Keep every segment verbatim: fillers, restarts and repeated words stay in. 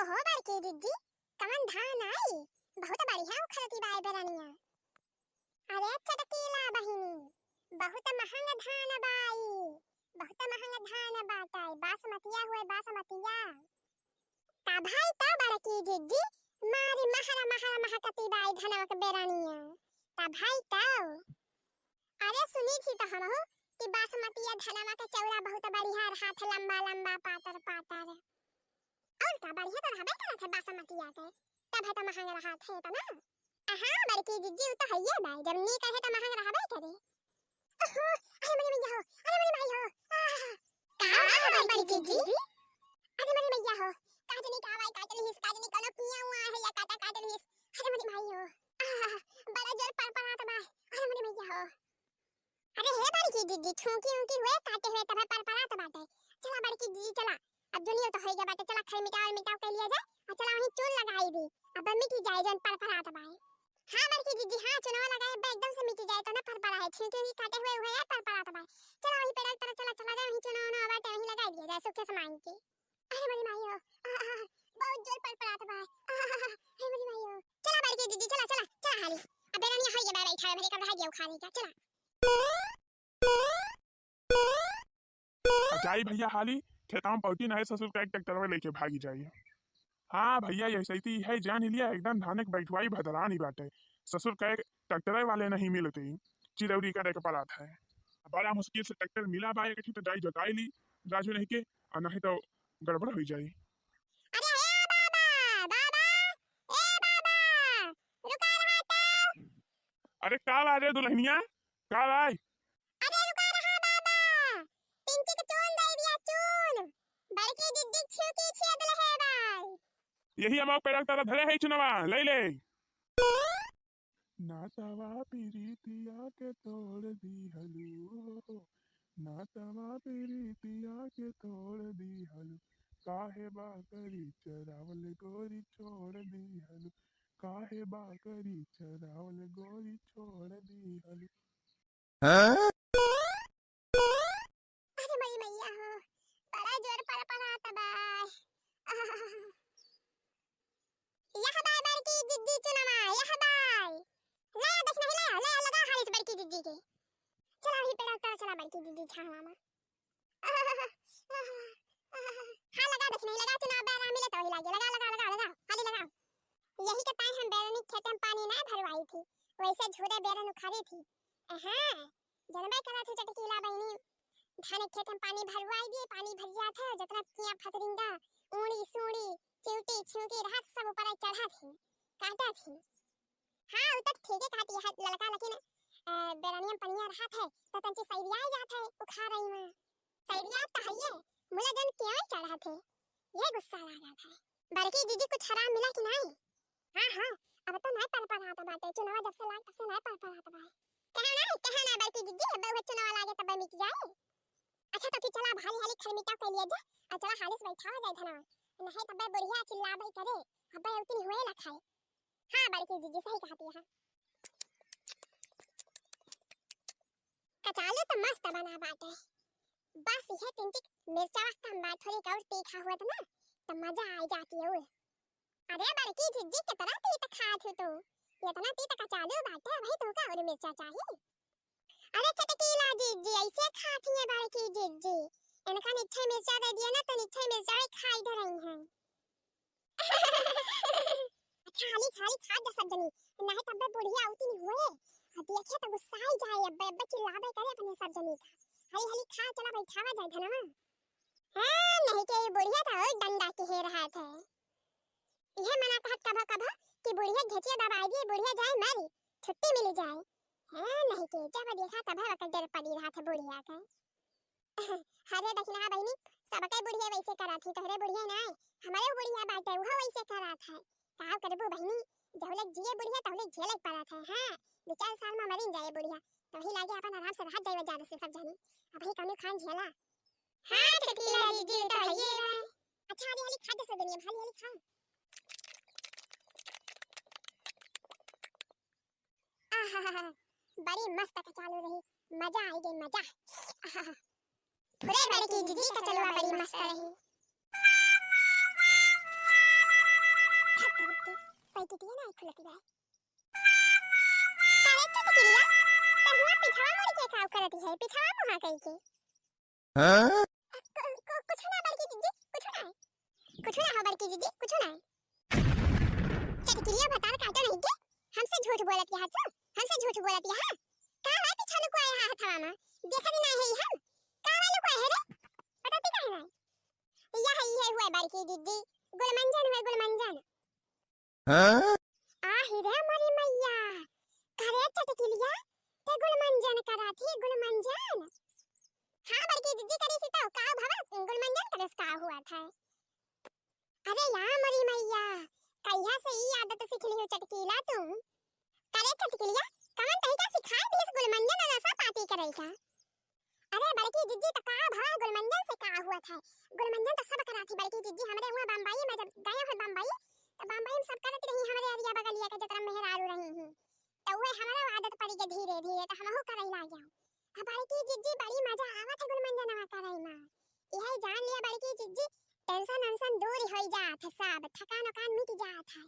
हो बड़की जिज्जी, कवन धान आई? बहुत बढ़िया उखरती बाय बेरनिया। अरे चटकीला बहिनी, बहुत महंग धान बाई, बहुत महंग धान बाटे, बासमतिया हुए बासमतिया। तब है तो बड़की जिज्जी, मारी महरा महरा महकती बाई धनवा के बेरनिया। तब है तो। अरे सुनी थी तो हमहू कि बासमतिया धनवा के चौरा बहुत बढ़िया रहा थे, लंबा लंबा पातर पातर। और का बढ़िया तो रहबे करत है बासमतिया के, तब है तो महंग रहत है इतना। हाँ बड़की जिज्जी, उ तो हइये बाय, जब नीक है तो महंग रहबे करे। ओहो, अरे मोरी मैया हो, अरे मोरी माई हो, आह! का का है बड़की बड़की जिज्जी? जिज्जी? अरे मोरी मैया हो, का जनी का बाय काट लिहिस, का जनी कौनो किया हुआ है या काटा काट लिहिस। अरे मोरी माई हो, आह! बड़ा जोर परपरात बाय। अरे मोरी मैया हो। अरे हे बड़की जिज्जी, छूकी ऊकी हुए, काटे हुए तबे परपरात बाटे। चला बड़की जिज्जी चला, अब दुनिया तो होइगा बाटे, चला खई मिटाव मिटाव कर लिया जाए, और चला वहीं चून लगाई दी, अब मिटी जाए जौन परपरात बाय। हाँ बड़की जिज्जी, हाँ चुनवा लगाए बे एकदम से मिटी जाए, तो ना परपरा है, छूकी ऊकी काटे हुए हुए है परपरात बाय। चला वहीं पेड़ पर चला, चला जाए वहीं चुनवा उनवा बाटे वहीं लगाई दिया जाए सूखे से मांग के। अरे मोरी माई हो, आह, आह, बहुत जोर परपरात बाय। आह, आह, आह, अरे मोरी माई हो। चला बड़की जिज्जी, चला, चला, चला हाली। अब बेरनिया होइगा बाय, बैठा है, भले कब रह गया उखाड़े का, चला। आ जाई भैया हाली, खेतवा में पहुंची, नाहीं ससुर का एक ट्रैक्टर में लेके भागी जाई। हाँ भैया, ये सही है, जान ही लिया, एकदम धाने के बैठवाई भदरानी बाटे। ससुर का एक ट्रैक्टर वाले नहीं मिलते, चिरौरी करे के पड़त है। बड़ा मुश्किल से ट्रैक्टर मिला बा, एक तो जाई जोताई ली राजू नहीं के, और नहीं तो गड़बड़ हो जाई। अरे ए बाबा, बाबा, ए बाबा, रुका रहा तो। अरे का बा रे दुल्हनिया, का बा? अरे रुका रहा बाबा, पिंकी के चून दे दिया चून, बड़की जिज्जी छूकी छेद ले है बाय। यही अमाउक पे रख तारा धरे है चुनवा, ले ले। नातवा पीरितिया के तोड़ दिहलू हो, नातवा पीरितिया के तोड़ दिहलू, काहे बाकरी चरावल गोरी छोड़ दिहलू, काहे बाकरी चरावल गोरी छोड़ दिहलू। हाँ? अरे मोरी मैया हो, बड़ा जोर परपरात बाय। यह बाय बड़की जिज्जी चुनवा, यह बाय। ले, देख नहीं ले, ले, लगा हाली से बड़की जिज्जी के। चला वही पेड़ उतर, चला बड़की जिज्जी छावा में। हाँ, लगा देख नहीं, लगा चुनवा, बेरा मिले तो वही लागे, लगा, लगा, लगा, लगा, हाली लगा। यही के ताई हम बैरनी खेते में पानी ना भरवाई थी, वैसे झूरे बेरन उखाड़ी थी। हाँ, जनबे करा थे चटकीला बहिनी, धान खेत में पानी भरवाई दिए, पानी भर जात है, जितना किया फतरिंगा, ऊड़ी सूड़ी, चिउटी छिउटी रहत सब ऊपर चढ़ा थे, काटा थे। हाँ, उ तो ठीके कहती है ललका, लेकिन, अ, बेरनिया में पनिया रहत है, तो तंची सैरिया जात है, उखा रही में। सैरिया तो है ये, मुला जन क्यों चढ़त है, ये गुस्सा लागत है। बड़की जिज्जी कुछ हराम मिला कि नहीं? हाँ, हाँ, अब तो नाय परपरात बाटे, चुनवा जब से लाग तब से नाय परपरात बा। कहे ना, कहे ना बड़की जिज्जी, अब उहे चुनवा लागे तब मिट जाए। अच्छा तो फिर चला, हाली हाली खरमिटा कर लिया जा, और चला हाली से बैठा हो जाए धनवा, नहीं तब बुढ़िया चिल्लाबे करे, अब उतनी हुए ना खाए। हाँ बड़की जिज्जी सही कहती है। कचालू तो मस्त बना बाटे, बस यह तिनटिक मिर्चा कम बा, थोड़ी और तीखा हुआ तो ना, तो मजा आ जाती है। अरे बड़की जिज्जी, कितना तीत खात हो तू? इतना तीत कचालू बाटे, भाई तुमका और मिर्चा चाहिए? अरे चटकीला जिज्जी, ऐसे खाती है बड़की जिज्जी, इनका निच्छे मिर्चा दे दिया ना तो निच्छे मिर्चा ही खाई धरई हैं। अच्छा, हाली, हाली खा जा सब जनी, नहीं तब बुढ़िया उतनी हुए, और देखे तो गुस्सा ही जाए, अब्बे, अब्बे चिल्लाबे करे अपने सब जनी का। हाली, हाली खा, चला बैठावा जाए धनवा। हाँ, नहीं के ये बुढ़िया तो और डंडा के हे रहा थे। ये मना कहत कभो कभो कि बुढ़िया घेचिया दबाई दिए, बुढ़िया जाए मरी, छुट्टी मिली जाए। हाँ, नहीं के जब देखा तब वक्त डर पड़ी रहा थे बुढ़िया के। अरे दखिनहा बहिनी, सबके बुढ़िया वैसे करत ही, तोहरे बुढ़िया ना, हमरे बुढ़िया बाटे, उहो वैसे करत है। का करबू बहिनी, जब लग जिए बुढ़िया, तब लग झेले पड़त है। हाँ, दो चार साल में मरिन जाए बुढ़िया, तभी लागे अपन आराम से रहत जाए जान से सब जानी। अबही कौनो खान झेला। हाँ, चटकीला जिज्जी तो है ये। अच्छा, हाली हाली खा जा सब जनी, हाली हाली खा। आहा, बड़ी मस्त कचालू रही, मजा आई गई, मजा। आहा, फुरे बड़की जिज्जी कचलुआ बड़ी मस्त रही। धत बुद्धि, पैकेटिया नाहीं खुलत बा। अरे चटकिलिया, ते हुआँ पिछवा मुड़ के काउ करत है, पिछवा मुँहा कइ के? हाँ? कु-, कु-, कुछ ना बड़की जिज्जी, कुछ ना। कुछ ना हो बड़की जिज्जी, कुछ ना। चटकिलिया भतार काटो नहीं के, हमसे झूठ बोलत है तू, हमसे झूठ बोलत है। का है पिछवा लुकाए है हथवा मा? देखत नाहीं है हम। का है लुकाए है रे? बताती काहे नाहीं? यह, यह हुए बड़की जिज्जी, गुलमंजन हुए गुलमंजन। हाँ? आहि रे मोरी मइया, करे चटकिलिया, ते गुलमंजन करत ही गुलमंजन। हाँ बड़की जिज्जी करी थी तो का भवा गुलमंजन करे से का हुआ था? अरे या मोरी मइया, कहिया से ई आदत सीख लिहू चटकीला तुम? करे चटकिलिया, कवन तरीका सिखाए दिस गुलमंजन नशा पाती करे का? अरे बड़की जिज्जी, त का भवा गुलमंजन से का हुआ था? गुलमंजन त सब करा थी बड़की जिज्जी। हमरे हुआँ बम्बई मा जब गए हैं बम्बई, त बम्बई मा सब करत रही हमरे अरिया बगलिया के जतरा मेहरारू रही ही। त उहे हमरो आदत पड़ी गई धीरे धीरे, त हमहू करे लाग गए। अब बड़की जिज्जी बड़ी मजा आवत है गुलमंजनवा करे मा। यही जान लिया बड़की जिज्जी, tension वेंशन दूर होइ जात है सब, थकान उकान मिट जात है।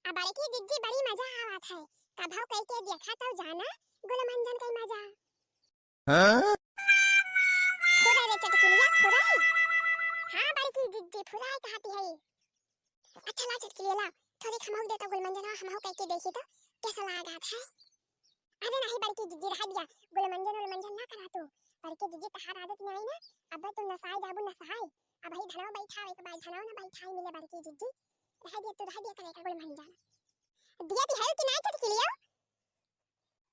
अब बड़की जिज्जी बड़ी मजा आवत है, कभो कइ के देखा तो जाना गुलमंजन के मजा। हाँ? फुराई रे चटकिलिया, फुराई। हाँ बड़की जिज्जी, फुराई कहती है। अच्छा ला चटकिलिया ला, थोड़ी हमहू दे तो गुलमंजन, हमहू कइ के देखी तो कैसा लागत है। अरे नाहीं बड़की जिज्जी, रह दिया, गुलमंजन उलमंजन ना करा तू। बड़की जिज्जी तहार आदत नाहीं ना, अब तू नसाए जाबू नसाए। अबही धनवा बैठावे के बाद धनवा ना बैठाए मिले बड़की जिज्जी। रह दिया तू, रह दिया करे का गुलमंजन। दिया ती है कि नाहीं चटकिलिया?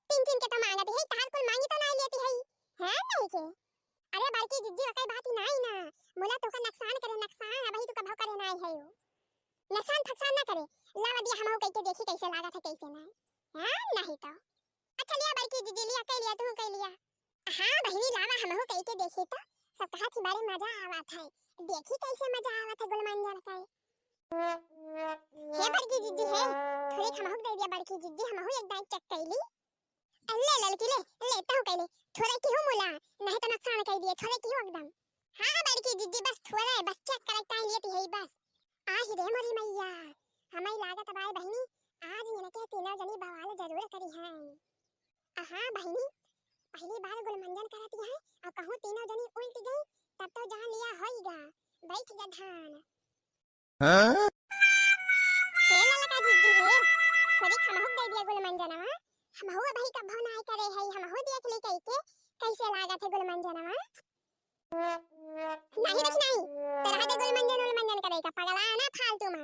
तीन तीन के तो मांगत है, तहार कुल मांगी तो नाहीं लेती है। हाँ नाहीं के? अरे बड़की जिज्जी, ओकर बात ही नाहीं ना। मुला तोका नकसान करे, नकसान, अबही तू कभो करे नाहीं है हो। नकसान फकसान ना करे। लावा दिया हमहू कइ के देखी कैसे लागत है, कैसे नाहीं। हाँ, नाहीं तो। अच्छा लिया बड़की जिज्जी, लिया, कइ लिया, तू कइ लिया। हाँ बहिनी, लावा हमहू कइ के देखी तो। सब कहत ही बड़ी मजा आवत है। देखी कैसे मजा आवत है गुलमंजन के। हे बड़की जिज्जी हे, थोड़े हमहू दे दिया बड़की जिज्जी, हमहू एक दाईं check कइ ली। ले ललकी ले, ले तहू कइ ले, थोड़े की हूँ मुला, नाहीं तो नकसान कइ दिए, थोड़े की हूँ एकदम। हाँ बड़की जिज्जी, बस थोड़े, बस check करे ताईं लेती है बस। आहि रे मोरी मइया, हमई लागत बाय बहिनी, आज इनके तीनों जनी बवाल जरूर करी हैं। अ हाँ बहिनी, पहली बार गुलमंजन करती हैं, अउ कहूँ तीनों जनी उल्ट गई, तब तो जान लिया होइगा, बैठ गया धान। हाँ? हे ललका जिज्जी हे, थोड़ी हमहू दे दिया गुलमंजनवा, हमहू अबही कभो नाय करे हई, हमहू देख ली कई के, कैसे लागत है गुलमंजनवा। नाहीं देखी नाहीं, तेरा दे गुलमंजन उलमंजन करे का, पगला ना फालतू मा।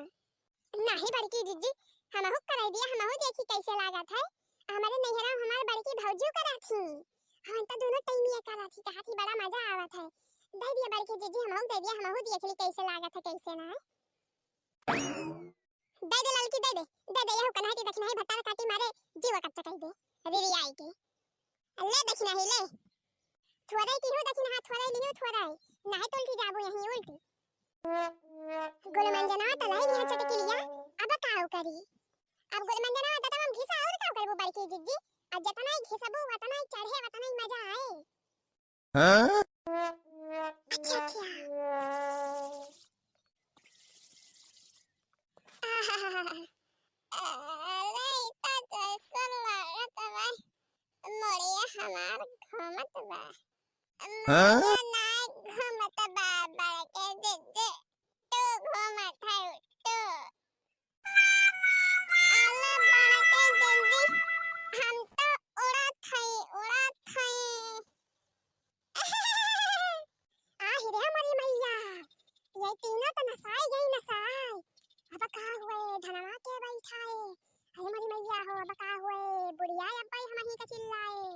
नाहीं बड़की जिज्जी, हमहू करे दिया, हमहू देखी कैसे लागत है। हमरे नैहरा हमार बड़की भौजियो करत ही, हम तो दोनों time ये करत ही, कहत ही बड़ा मजा आवत है। दे दिया बड़की जिज्जी, हमहू दे दिया, हमहू देख ली कैसे लागत है, कैसे ना। दे दे ललकी, दे दे, दे दे, यहू कन्हई की दखिनही भतार काटी मारे, जीव कच्चा कई दे, रिरियाई के। ले दखिनही ले। थोड़े की हो दखिनहा, थोड़े लियो, थोड़े। नाहीं तो उल्टी जाबो यहीं उल्टी। गुलमंजना तो लाई लिया चटकिलिया, अब काउ करी? अब गुलमंजना तो हम घिसा और काउ करबो बड़की जिज्जी? अब जतना ही घिसबो, वतना ही चढ़े, वतना ही मजा आए। हाँ? अच्छा, अच्छा। आहा, अरे, ई तो जैसन लागत बा, मोरिया हमार घूमत बा। हाँ? मोरिया ना घूमत बा, बड़के जिज्जी, तू घूमत है, तू। अरे बड़के जिज्जी, हम तो उड़त हई, उड़त हई। आहि रे मोरी मइया, ये तीनों तो नसाई गई नसाई। अब का हुए धनवा के बैठाए? अरे मोरी मइया हो, अब का हुए बुढ़िया, अब हम ही का चिल्लाए।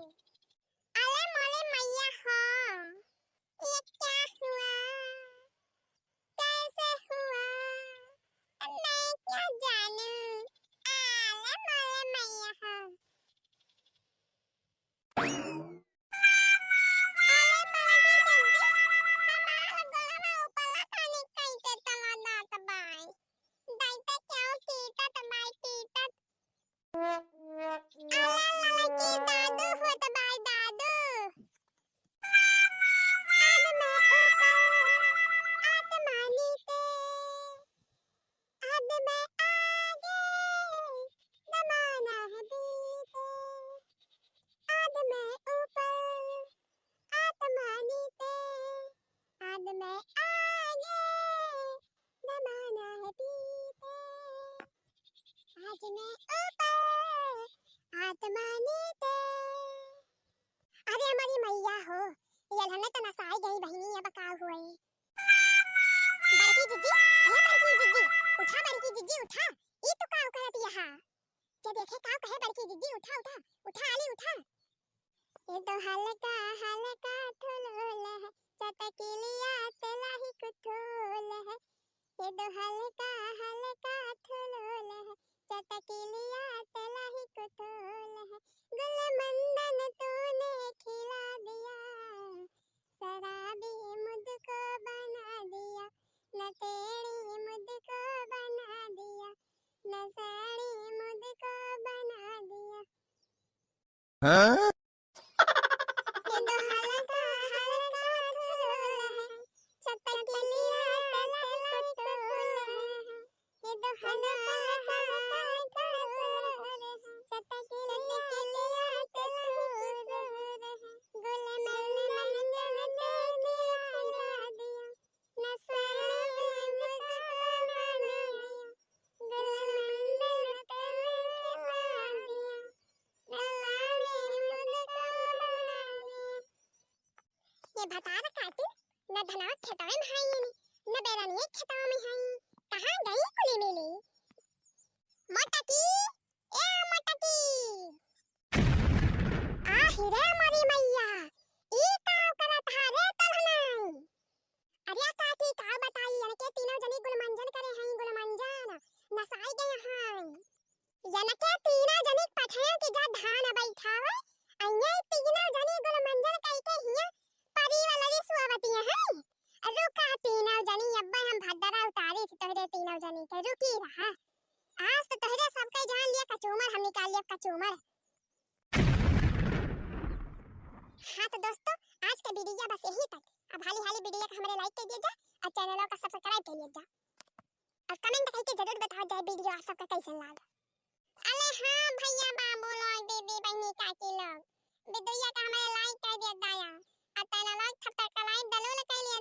अरे मोरे मइया हो, ये क्या हुआ? कैसे हुआ? मैं क्या जानूं? अरे मोरे मइया हो। अरे मोरे मइया, हमार गोड़वा ऊपरला खानी कइसे चला जात बाय। दाई त क्यों पीटत बाय, पीटत। अरे ललकी दादू होत बाय दादू। आज मैं ऊपर नाच में ऊपर आसमानी ते। अरे हमारी मैया हो, ये लहने तो नसाई गई बहिनी, अब का हुए? बड़की जिज्जी, हे बड़की जिज्जी, उठा बड़की जिज्जी, उठा। ई तू का करत यहाँ? जे देखे का कहे बड़की जिज्जी, उठा, उठा, उठा आली, उठा। ये तो हल्का हल्का थुलुल है, चटकिलिया तेलाही कुथुल है। ये तो हल्का हल्का थुलुल है, चटकिलिया तेलाही कुथुल है। गुलमंदन तूने खिला दिया, शराबी मुझको बना दिया, नशेड़ी मुझको बना दिया, नशेड़ी मुझको बना दिया। हाँ? ये तो हल्का हल्का थुलुल है, चटकिलिया तेलाही कुथुल है। ये तो हल्का हल्का थुलुल है, चटकिलिया तेलाही कुथुल है। गुलमंदन तूने खिला दिया, नशेड़ी मुझको बना दिया, गुलमंदन तूने खिला दिया, नशेड़ी मुझको बना दिया। ये भतार काटी, न धनवा खेतवा में हाई, न बेरनिया खेतवा में हाई, कहाँ गई कुली मिली? मोटकी, ए मोटकी। आ हिरे मोरी मैया, ई का करत हा रे तलहनाई? अरे काकी का बताई, इनके तीनों जनी गुलमंजन करे हैं, गुलमंजन, नसाई गए हैं। इनके तीनों जनी पठेल के जा धान बैठावे, अइये तीनों जनी गुलमंजन कई के हिया परी वाला रे सुआवती हैं। रुका तीनों जनी, अब्बे हम भद्दरा उतारी थी तोहरे तीनों जनी के, रुकी रहा। आज तो तोहरे सबके जान लिया कचूमर, हम निकाल लिया कचूमर। हाँ तो दोस्तों, आज के वीडियो बस यही तक। अब हाली हाली वीडियो के हमरे like कर दिया जा और चैनल का subscribe कर लिया जा और comment करके जरूर बताओ जाए वीडियो आप सबका कैसन लागा। अरे हाँ भैया बाबू लोग, दीदी बहनी काकी लोग, वीडियो का हमरे like कर दिया जाया और चैनल subscribe जरूर कर लिया